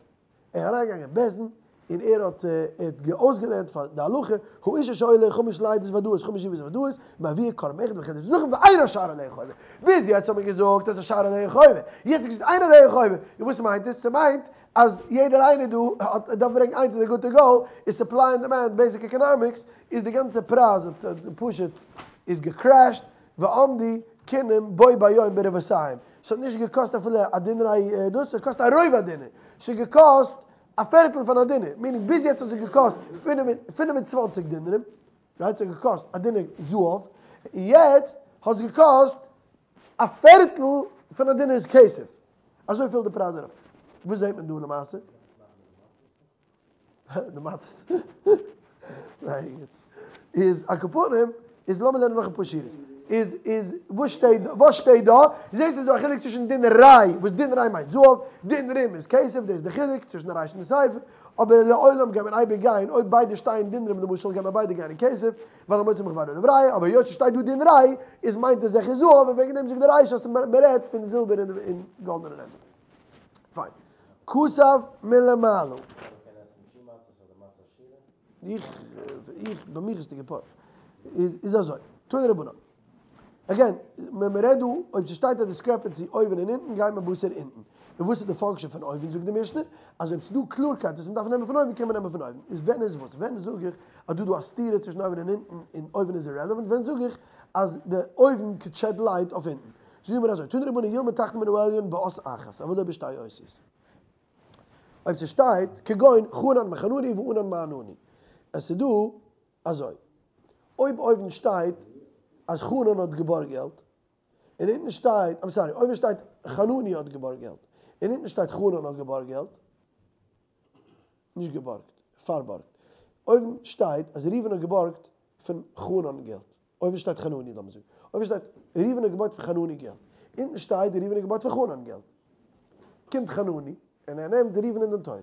ער איז אריינגעגאנגען אין בית דין, און ער האט האט אויסגעלערנט פאר די הלכה, האשה שהיו עליה חמש לידות ודאות, חמש שיבות ודאות, מביאה קרבן אחד וחלף זבחים ואין השאר עליה חובה. ביז יעצט האט מען געזאגט אז השאר עליה חובה, יעצט איז געזאגט אין עליה חובה, און וואס מיינט עס? ס'מיינט אז יעדער איינער דא האט דארף ברענגען איינס און איז גוד טו גאו, איז סופליי ענד דימענד, בעיסיק עקאנאמיקס, איז די גאנצע פרייז האט פשוט איז געקרעשט, ועמדו קנים בו ביום ברבעתים, ס'האט נישט געקאסט אפילו א דינר דאס, ס'האט געקאסט א רובע דינר, ס'האט געקאסט א פערטל פון א דינר, מיענינג ביז יעצט האט עס געקאסט 25 דינרים, רייט? ס'האט געקאסט א דינר זהב, און יעצט האט עס געקאסט א פערטל פון א דינר כסף, אזויפיל די פרייז אראפ. וואס זעט מען דא למעשה? די מצות. זייער גוט. איז על כל פנים, איז לאמיר לערנען נאך אפאר שורות. איז איז וואס שטייט וואס שטייט דא? זעהסט איז דא א חילוק צווישן דינרי, וואס דינרי מיינט זהב, דינרים איז כסף, דאס איז די חילוק צווישן די רישא און די סיפא, אבער לעולם גייט מען אייביג גיין, אויב ביידע שטייען דינרים למשל גייט מען ביידע גיין אין כסף, ווייל המוציא מחבירו עליו ראיה, אבער היות ס'שטייט דא דינרי, איז מיינט עס זיכער זהב, און וועגן דעם זאגט די רישא אז מ'רעדט פון זילבער און גאלדענע רענדלעך. פיין. כתב מלמעלה. איך, איך, ביי מיך איז די געפארט. איז, איז אזוי. תנו רבנן. אגעין, מען רעדט דא, אויב ס'שטייט א דיסקרעפענסי אויבן און אונטן, גייט מען בתר אונטן. און וואס איז די פאנקשען פון אויבן, זאגט די משנה, אז אויב ס'דא קלארקייט וואס מ'דארף נעמען פון אויבן, קען מען נעמען פון אויבן. איז ווען איז וואס? ווען זאג איך אז דא דא א סתירה צווישן אויבן און אונטן, און אויבן איז אירעלעווענט? ווען זאג איך אז די אויבן קוד שעד לייט אויף אונטן? זאגט די גמרא אזוי, תנו רבנן ילמד תחתון מן העליון באות אחת, אבל לא בשתי אותיות. אויב ס'שטייט, כגון חנן מחנני וענן מענני. עס איז דא אזוי, אויב אויבן שטייט אז חנן האט געבארגט געלט, און אונטן שטייט, איים סארי, אויבן שטייט חנני האט געבארגט געלט, און אונטן שטייט חנן האט געבארגט געלט, נישט געבארגט, פארבארגט. אויבן שטייט אז ראובן האט געבארגט פון חנן געלט. אויבן שטייט חנני לאמיר זאגן. אויבן שטייט ראובן האט געבארגט פון חנני געלט. אונטן שטייט ראובן האט געבארגט פון חנן געלט. קומט חנני און ער נעמט ראובן אין דין תורה.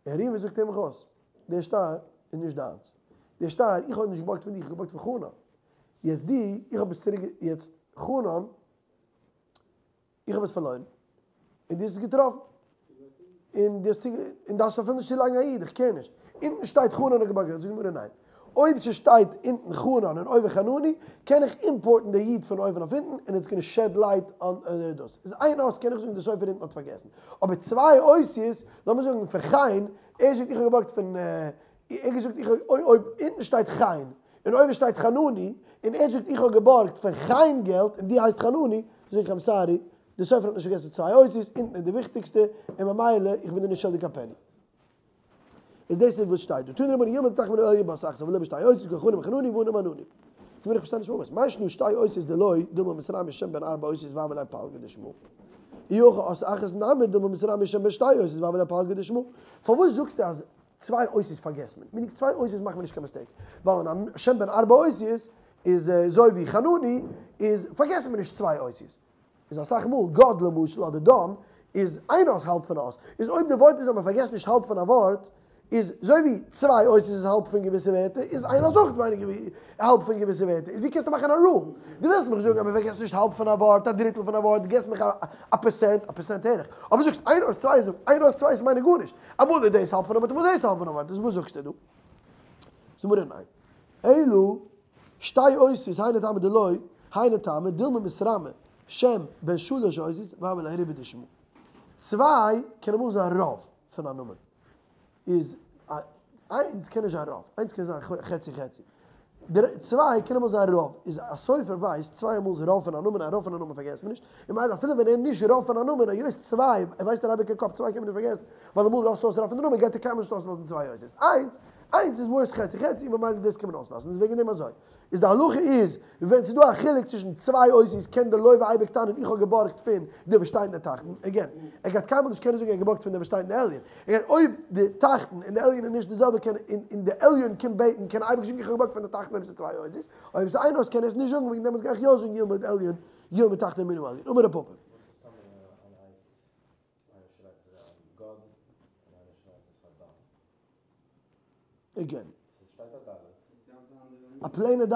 און ראובן זאגט אים אויס, דער שטר איז נישט דיינס. דער שטר, איך האב נישט געבארגט פון דיר, איך האב געבארגט פון חנן. יעצט דו, איך האב עס צוריק, יעצט חנן, איך האב עס פארלוירן, און דו האסט עס געטראפן, און דו האסט און דארפסט אפילו נישט צולייגן א יוד, איך קעיר נישט. אונטן שטייט חנן האט געבארגט געלט, זאגט די גמרא ניין. אויב ס'שטייט אונטן חנן און אויבן חנני, קען איך אימפארטן די יוד פון אויבן אויף אונטן, און איטס גאנא שעד לייט אן דאס. איז איין אות קען איך זאגן די סופר אונטן האט פארגעסן. אבער צוויי אותיות, לאמיר זאגן פון חן, ער זאגט איך האב געבארגט פון, ער געזאגט איך האב, אויב אונטן שטייט חן, און אויבן שטייט חנני, און ער זאגט איך האב געבארגט פון חן געלט, און דו הייסט חנני, זאג איך איים סארי, די סופר האט נישט פארגעסן צוויי אותיות, אונטן איז די וויכטיגסטע, און ממילא איך בין דיר נישט שולדיג קיין פעני. איז דאס איז וואס שטייט דא, תנו רבנן ילמד תחתון מן העליון באות אחת אבל לא בשתי אותיות כגון חנן מחנני וענן מענני. כ'מיין איך פארשטיי נישט פארוואס, מאי שנא שתי אותיות דלא דילמא מתרמי שם בן ארבע אותיות והוה ליה פלגא דשמא. אי הכי אות אחת נמי דילמא מתרמי שם בן שתי אותיות והוה ליה פלגא דשמא. פארוואס זאגסטו אז צוויי אותיות פארגעסט מען? מיינט צוויי אותיות מאכט מען נישט קיין מיסטעיק, ווייל אין א שם בן ארבע אותיות איז אזוי ווי חנני איז פארגעסט מען נישט צוויי אותיות. איז אסאך מאל גד למשל אדער דן איז איין אות האלב פון א אות. איז אויב די ווארט איז אז מען פארגעסט נישט האלב פון א ווארט, איז אזוי ווי צוויי אותיות איז האלב פון געוויסע ווערטער, איז איין אות אויך ווייניגער ווי האלב פון געוויסע ווערטער. איז ווי קענסטו מאכן א רול? דו ווילסט מיך זאגן אז מען פארגעסט נישט האלב פון א ווארט, א דריטל פון א ווארט, דו געסט מיך א פערסענט, א פערסענט הער איך. אבער זאגסט איין אות צוויי איז איין אות צוויי איז מיינט גארנישט. אמאל איז דאס האלב פון א ווארט אמאל איז דאס האלב פון א ווארט. איז וואס זאגסטו דא? זאגט די גמרא ניין. אלא שתי אותיות היינו טעמא דלא היינו טעמא דילמא מתרמי שם בן שלש אותיות והוה ליה רובא דשמא. צוויי קען אמאל זיין רוב פון א נאמען. איז איינס קען נישט זיין רוב, איינס קען זיין חצי חצי. צוויי קען אמאל זיין רוב, איז א סופר ווייסט צוויי אמאל איז רוב פון א נאמען, א רוב פון א נאמען פארגעסט מען נישט, און ממילא אפילו ווען ער איז נישט רוב פון א נאמען, היות צוויי, ער ווייסט ער האט קיין קאפ, צוויי קען מען נישט פארגעסן, ווייל אמאל לאזט אויס רוב פון די נאמען, גייט ער קיינמאל נישט אויסלאזן צוויי אותיות. איינס, איינס איז ווארסט חצי חצי, און ממילא דאס קען מען אויסלאזן, איז וועגן דעם אזוי. איז די הלכה איז, ווען ס'איז דא א חילוק צווישן צוויי אותיות קען די לוה אייביג טענה'ן איך האב געבארגט פון די וואס שטייט אין די תחתון, עגעין, ער גייט קיינמאל נישט קענען זאגן ער האט געבארגט פון די וואס שטייט אין די עליון, עגעין, אויב די תחתון און די עליון איז נישט די זעלבע קען און די עליון קומט בעטן קען ער אייביג זאגן איך האב געבארגט פון די תחתון אויב ס'איז צוויי אותיות, אויב ס'איז איין אות קען ער עס נישט זאגן וועגן דעמאלטס גיי איך יא זאגן ילמד עליון ילמד תחתון מן העליון. אמר רב פפא. עגעין. א פלעינע ד'?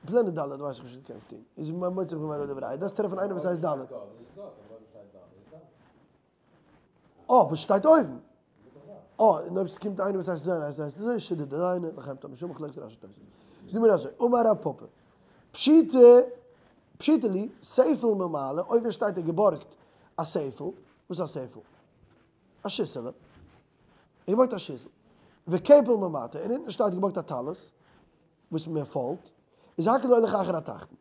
פלעינע ד' ווייס איך נישט וואס דו קענסט טון. איז מוציא מחבירו עליו ראיה. דארפסט טרעפן איינער וואס הייסט ד'. אה, וואס שטייט אויבן? אה, און אויב ס'קומט איינער וואס הייסט אזוי און הייסט אזוי, שיטה דדיינא, לחיים תמר שמח לויגט רשי תוס'. זאגט מיר אזוי, אמר רב פפא, פשיטא, פשיטא לי, ספל מלמעלה, אויבן שטייט ער געבארגט א ספל, וואס איז א ספל? א שיסעלע. ער געבארגט א שיסל. וכפל מלמטה, און אונטן שטייט געבארגט א טלית, וואס מען פאלט, איז הכל הולך אחר התחתון.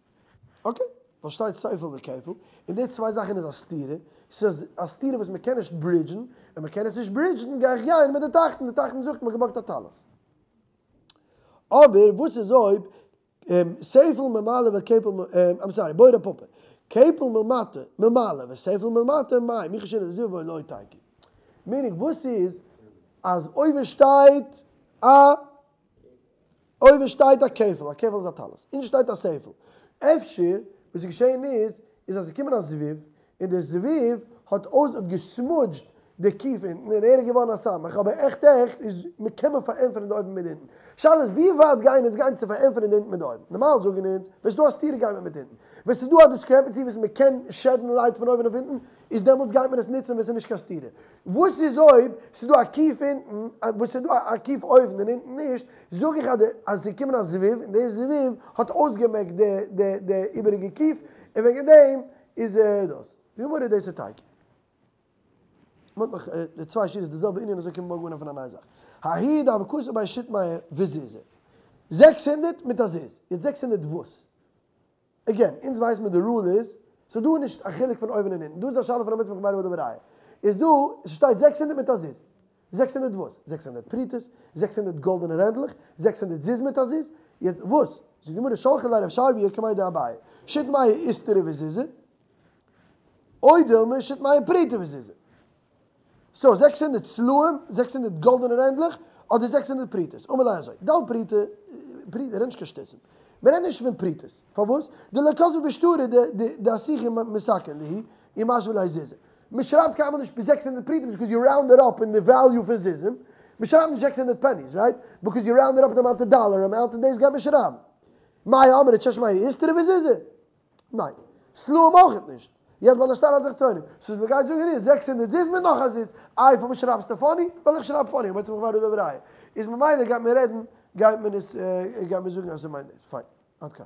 okay, ווייל שטייט ספל וכפל, און די צוויי זאכן איז א סתירה, ס'איז א סתירה וואס מען קען נישט bridge ן, ווען מען קען עס נישט bridge ן גיי איך גיין מיט די תחתון, די תחתון זאגט מען האט געבארגט א טלית. אבער וואס איז אויב ספל מלמעלה וכפל, I'm sorry, בעי רב פפא, כפל מלמטה, מלמעלה וספל מלמטה, מאי, מי חיישינן דזביב לא תיקו. meaning וואס איז אז אויבן שטייט א אויבן שטייט א כפל, א כפל איז א טלית, אונטן שטייט א ספל. אפשר וואס איז געשען איז, איז אז עס איז געקומען א זבוב, און דער זבוב האט אויס האט גע smudge ט די קוף אונטן און ער איז געווארן א סמך, אבער עכט עכט איז מען קען מען פארענטפערן די אויבן מיט אונטן. שאלה איז ווי ווייט גייען אונז גיין צו פארענטפערן די אונטן מיט די אויבן. נארמאל זאגן אונז, ווען ס'איז דא א סתירה גייט מען מיט אונטן. ווען ס'איז דא א discrepancy וואס מען קען shed ן light פון אויבן אויף אונטן, איז דעמאלטס גייט מען עס נוצן ווען ס'איז נישט קיין סתירה. וואס איז אויב ס'איז דא א קוף אונטן, וואס ס'איז דא א קוף אויבן און אונטן נישט, זאג איך אז די אז ס'איז געקומען א זבוב און די זבוב האט אויסגעמעקט די די די איבעריגע קוף, און וועגן דעם איז דאס. די גמרא דאס איז תיקו. מ'האט נאך די צוויי שורות די זעלבע ענין אזוי קען מען מארגן אנהייבן פון א נייע זאך. ההוא דהוה כתב ביה שית מאה וזוזא. 600 מיט א זוז. יעצט 600 וואס? Again, אונז ווייסן מיר די rule איז, ס'איז דא נישט א חילוק פון אויבן און אונטן, דא איז א שאלה פון א מצוה מחבירו עליו הראיה. איז דא, ס'שטייט 600 מיט א זוז. 600 וואס? 600 פרוטות, 600 גאלדענע רענדלעך, 600 זוז מיט א זוז. יעצט וואס? זאגט די גמרא שלחה ליה רב שרביא כמיה דאביי. שית מאה איסטרא וזוזא. או דילמא שית מאה פרוטי וזוזא. So, 600 סלעים, 600 גאלדענע רענדלעך, אדער 600 פרוטות. אמר ליה אזוי, דל פרוטי, פרוטה, רעד נישט קיין שטותים. מען רעדט נישט פון פרוטות. פארוואס? דלא כתבי בשטרא דאסוכי מתקן להו, ומשוו ליה זוזי. מען שרייבט קיינמאל נישט 600 פרוטים, because you round it up אין די value פון זוזים. מען שרייבט נישט 600 pennies, right? Because you round it up אין די amount of dollar amount, און דאס גייט מען שרייבן. מאי אמרת שש מאה איסטרא וזוזא? ניין. סלעים אויך נישט. יד בעל השטר על התחתונים. So וואס מ'גייט זאגן איז 600 זוז מיט נאך א זוז. איי, פארוואס שרייבסטו funny? ווייל איך שרייב funny, און מ'האט זיך ראיה. איז ממילא גייט מען רעדן, גייט מען עס, גייט מען זאגן אז ס'מיינט דאס. פיין. עד כאן.